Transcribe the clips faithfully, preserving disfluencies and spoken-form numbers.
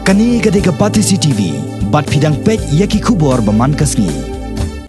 Kane ka dei ka Batesi T V, bad phi dang peit ïa ki khubor ba man ka sngi.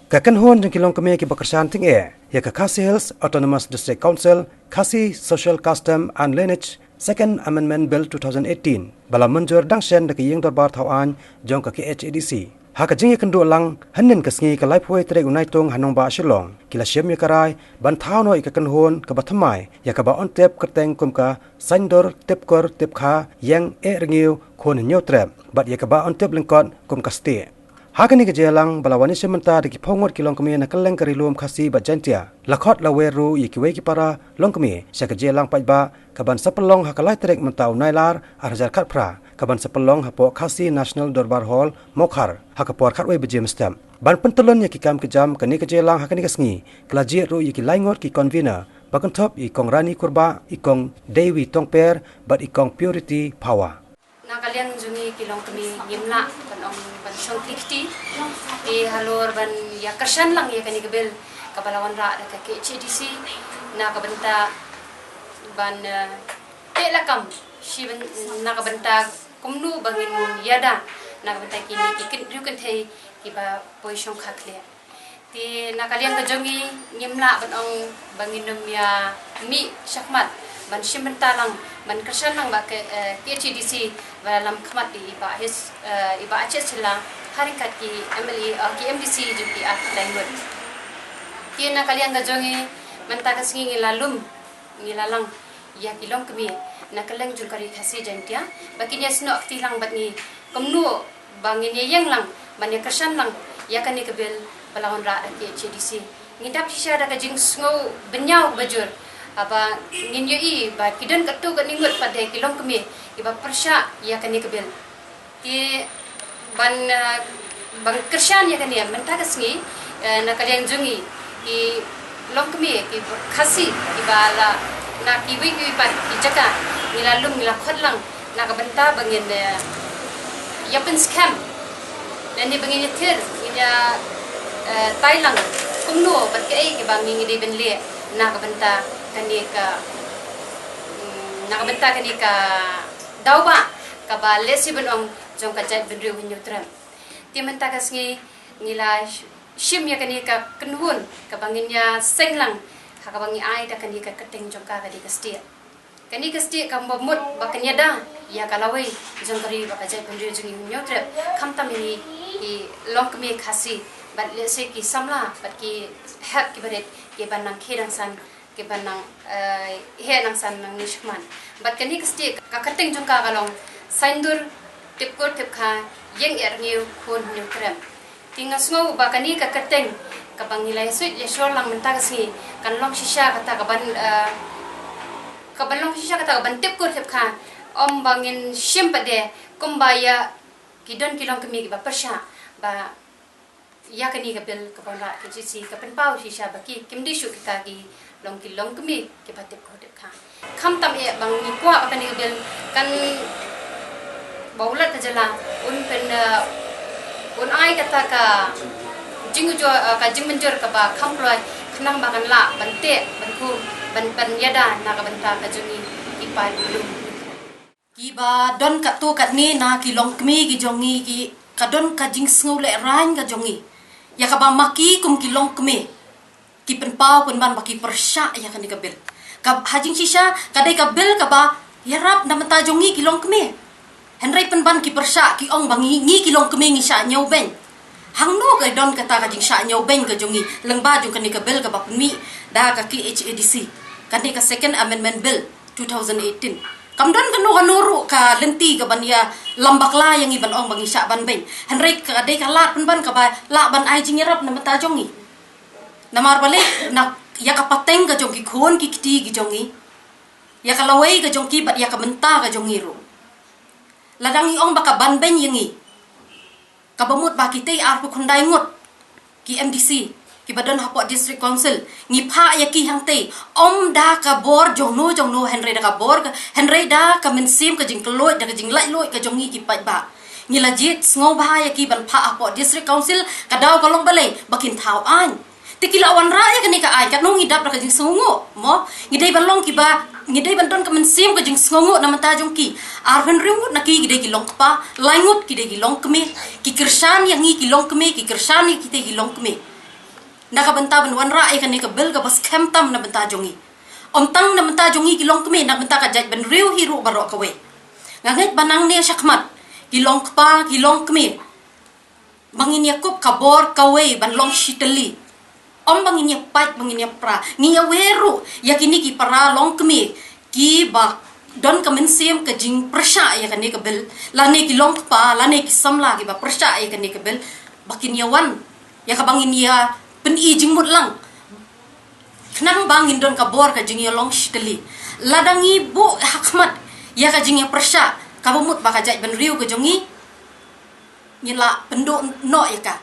Ka kynhun jong ki longkmie kiba kyrshan tyngeh ïa ka Khasi Hills Autonomous District Council, Khasi Social Custom and Lineage, Second Amendment Bill two thousand eighteen, ba la mynjur dang shen da ka ïing dorbar thaw aiñ jong ka K H A D C. Ha ka jingïakynduh lang hynnin ka sngi ka laiphew tarik u Naitung ha nongbah Shillong, ki la shim ïa ka rai ban thaw noh ïa ka kynhun kaba thymmai ïa kaba yn tip kyrteng kum ka Saindur Tipkur Tipkha Ïeng Eh Rngiew Khun Hynñiew Trep, bad ïa kaba yn tip lyngkot kum ka Stieh. Ha kane ka jingïalang ba la wan ïashim bynta da ki phew ngut ki longkmie na kylleng ka Ri Lum Khasi bad Jaiñtia, la khot la wer ruh ïa kiwei ki para longkmie sha ka jingïalang paidbah kaban sa pynlong ha ka lai tarik mynta u Nailar ar hajar khatphra, kaban sa pynlong hapoh Khasi National Dorbar Hall, Mawkhar, ha ka por khatwei baje mynstep. Ban pyntyllun ïa ki kam ki jam kane ka jingïalang ha kane ka sngi, ka la jied ruh ïa ki lai ngut ki convener, ba kynthup ïa i Kong Rani Kurbah, i Kong Deiwi Tongper, bad i Kong Purity Phawa. Na ka liang jong ngi ki longkmie ngim lah ban ong ban shong kti kti. Te halor ban ïa kyrshan lang ïa kane ka bill kaba la wanrah da ka K H A D C, na ka bynta ban, eh, teh lakam shi byn-, na ka bynta kumno ba ngin ïada na ka bynta kine ki kyn-, riew kynthei kiba poi shongkha khlieh. Te na ka liang ka jong ngi ngim lah ban ong ba ngin ym ïa mih shakhmat ban shim bynta lang, ban kyrshan lang bad ka, eh, K H A D C ba la lam khmat ïa i Bah His, eh, i Bah Achied Shylla ha ryngkat ki M L A, eh, ki M D C jong ki ar ki lai ngut. Te na ka liang ka jong ngi mynta ka sngi ngi la lum, ngi la lang ïa ki longkmie na kylleng jong ka Ri Khasi Jaiñtia ba kin ïasnoh kti lang bad ngi kumno ba ngin ïa ïeng lang ban ïa kyrshan lang ïa kane ka bill ba la wanrah da ka K H A D C. Ngi dap shisha da ka jingsngew bynñiaw ba jur, ah, ba ngin ïohi ba ki don katto katne ngut pat de ki longkmie kiba pyrshah ïa kane ka bill. Te ban, eh, ban kyrshan ïa kane mynta ka sngi, eh, na ka liang jong ngi ki longkmie ki Khasi kiba la na kiwei kiwei pat ki jaka ngi la lum ngi la khot lang na ka bynta ba ngin, eh, ïa pynskhem lane ba ngin ïa thir, ngin ïa, eh, tai lang kumno bad kaei kaba ngi ngi dei ban leh na ka bynta kane ka, mm, na ka bynta kane ka daw ba kaba lehse ban ong jong ka jaitbynriew Hynñiewtrep. Te mynta ka sngi ngi la sh-, shim ïa kane ka kynhun kaba ngin ïa seng lang ha kaba ngi ai da kane ka kyrteng jong ka ka dei ka Stieh. Kane ka Stieh kaba mut ba kan ïada ïa ka lawei jong ka ri bad ka jaitbynriew jong ngi Hynñiewtrep, khamtam ïa ngi ki longkmie Khasi bad lehse ki samla bad ki hep ki barit kiba nang khie nang san, kiba nang, eh, heh nang san nangne shakhmat. Bad kane ka Stieh ka kyrteng jong ka ka long Saindur Tipkur Tipkha Ïeng Eh Rngiew Khun Hynñiewtrep. Te nga sngew ba kane ka kyrteng kaba ngi la ïa suit ïa shor lang mynta ka sngi kan long shisha kata kaban, eh, kaban long shisha kata kaban tipkur tipkha, ym ba ngin shim pat de kumba ïa ki don ki longkmie kiba pyrshah ba ïa kane ka bill kaba wanrah K H A D C ka pynpaw shisha ba ki kim dei shuh kita ki long ki longkmie kiba tipkur tipkha. Khamtam eh ba ngi kwah ba kane ka bill kan, ba u Lat ka jylla un pyn, eh, un ai kata ka jingujor, eh, ka jingmynjur kaba kham kloi khnang ba kan lah ban teh ban khum ban, ban ïada na ka bynta ka jong ngi ki paidbah. Kiba don katto katne na ki longkmie ki jong ngi ki, ka don ka jingsngew lehraiñ ka jong ngi ïa kaba ma ki kum ki longkmie ki pynpaw pynban ba ki pyrshah ïa kane ka bill. Ka, ha jingshisha ka dei ka bill kaba ïarap na bynta jong ngi ki longkmie. Hynrei pynban ki pyrshah, ki ong ba ngi, ngi ki longkmie ngi shah ñiewbeiñ. Hangno ka don kata ka jingshah ñiewbeiñ ka jong ngi lyngba jong kane ka bill kaba pynmih da ka K H A D C, kane ka Second Amendment Bill two thousand eighteen. Kam don kano kano ruh ka lynti kaban ïalam bakla ïa ngi ban ong ba ngi shah ban beiñ. Hynrei ka dei ka lad pynban kaba lah ban ai jingïarap na bynta jong ngi. Namar balei, na ïa ka pateng ka jong ki khun ki kti ki jong ngi, ïa ka lawei ka jong ki bad ïa ka bynta ka jong ngi ruh. Lada ngi ong ba ka ban beiñ ïa ngi, kaba mut ba kitei arphew khyndai ngut ki M D C kiba don hapoh District Council, ngi phah ïa ki hangtei, ym da ka bor jongno jongno, hynrei da ka bor ka, hynrei da ka mynsiem ka jingkylluid, da ka jinglaitluid ka jong ngi ki paidbah. Ngi la jied sngewbha ïa ki ban phah hapoh District Council, ka daw ka long balei, ba kin thaw aiñ. Te ki la wanrah ïa kane ka aiñ, katno ngi dap da ka jingsngewnguh, mo? Ngi dei ban long kiba, ngi dei ban don ka mynsiem ka jingsngewnguh na bynta jong ki. Arphew hynriew ngut na ki ki dei ki longkpa, lai ngut ki dei ki longkmie, ki kyrshan ïa ngi ki longkmie, ki kyrshan ïa kita ki longkmie. Na ka bynta ban wanrah ïa kane ka bill kaba skhem tam na bynta jong ngi. Ym tang na bynta jong ngi ki longkmie, na bynta ka jaitbynriew hi ruh baroh kawei. Nga ngeit ba nangne shakhmat, ki longkpa, ki longkmie, ba ngin ïa kup ka bor kawei ban long shitylli. Ym ba ngin ïa pait, ba ngin ïa pra. Ngi ïa wer ruh ïa kine ki para longkmie kiba don ka mynsiem ka jingpyrshah ïa kane ka bill. Lane ki longkpa, lane ki samla kiba pyrshah ïa kane ka bill, ba kin ïa wan ïa kaba ngin ïa pyni jingmut lang. Khnang ba ngin don ka bor ka jingïalong shitylli. Lada ngi buh ha khmat ïa ka jingïapyrshah, kaba mut ba ka jaitbynriew ka jong ngi, ngin la pynduh noh ïa ka.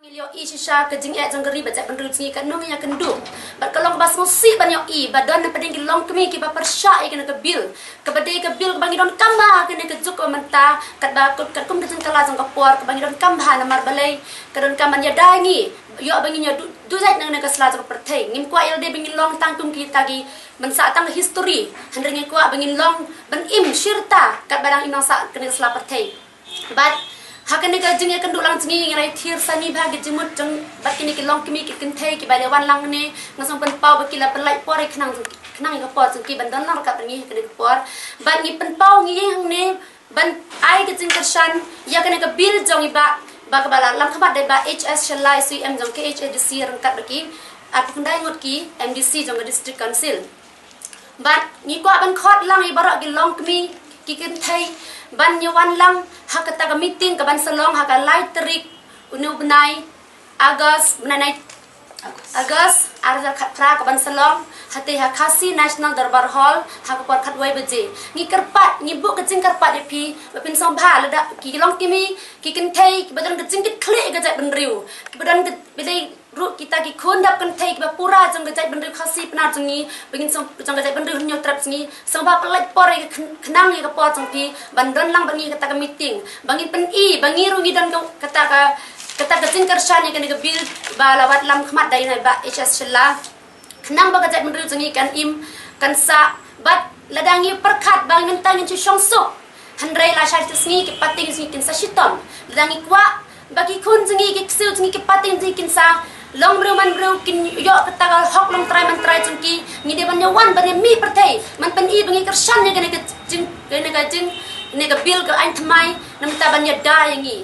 Ngi la ïohi shisha ka jingeh jong ka ri bad jaitbynriew jong ngi, katno ngi ïakynduh. Bad ka long kaba sngewsih ban ïohi ba don na pdeng ki longkmie kiba pyrshah ïa kane ka bill. Kaba dei ka bill kaba ngi donkam bha ha kane ka juk kaba mynta, katba kat, katkum ka jingkylla jong ka por, kaba ngi donkam bha namar balei ka donkam ban ïada ïa ngi, ïoh ba ngin ïa du, dujait na kane ka sla jong ka pyrthei. Ngim kwah ïa lade ba ngin long tang kum kita ki ban sah tang history. Hynrei ngi kwah ba ngin long ban im shirta katba dang im lang sah kane ka sla pyrthei. Bad ha kane ka jingïakynduh lang jong ngi, ngi la ïa thied sani bha ki jingmut jong bad kine ki longkmie ki kynthei kiba la wan lang hangne. Nga sngewpynpaw ba ki la pynlait por ïa khnang, khnang ïa ka por jong ki ban don lang ryngkat bad ngi ha kane ka por. Bad ngi pynpaw ngi ïeng hangne ban ai ka jingkyrshan ïa kane ka bill jong i bah, ba kaba la lam khmat da i bah H S Shylla, C E M jong ka K H A D C, ryngkat bad ki arphew khyndai ngut ki M D C jong ka District Council. Bad ngi kwah ban khot lang ïa baroh ki longkmie ki kynthei ban ïa wan lang ha kata ka meeting kaban sa long ha ka lai tarik une u bnai August, bnai August ar hajar khatphra, kaban sa long hangtei ha Khasi National Darbar Hall ha ka por khatwei baje. Ngi kyrpad, ngi buh ka jingkyrpad ïa phi ba phin sngewbha lada ki longkmie ki kynthei kiba don ka jingkitkhlieh ïa ka jaitbynriew, kiba don ka, ba dei ruh kita ki khun dap kynthei kiba pura jong ka jaitbynriew Khasi Pnar jong ngi, ba ngin sngewbha, jong ka jaitbynriew Hynñiewtrep jong ngi, sngewbha pynlait por ïa ka khn-, khnang ïa ka por jong phi ban don lang bad ngi ha kata ka meeting, ba ngin pyni ba ngi ruh ngi don ka, kata ka, kata ka jingkyrshan ïa kane ka bill ba la wad lam khmat da i bah H S Shylla. Khnang ba ka jaitbynriew jong ngi kan im, kan sah, bad lada ngi pyrkhat ba mynta ngin shu shong suk, hynrei lashai sngi ki pateng jong ngi kin sa shitom. Lada ngi kwah ba ki khun jong ngi, ki ksiew jong ngi, ki pateng jong ngi kin sa long briew man briew, kin ïoh kata ka hok longtrai mantrai jong ki, ngi dei ban ïa wan ban ïa mih pyrthei ban pyni ba ngi kyrshan ïa kane ka jing, kane ka jing, kane ka bill ka aiñ thymmai, namar ban ïada ïa ngi.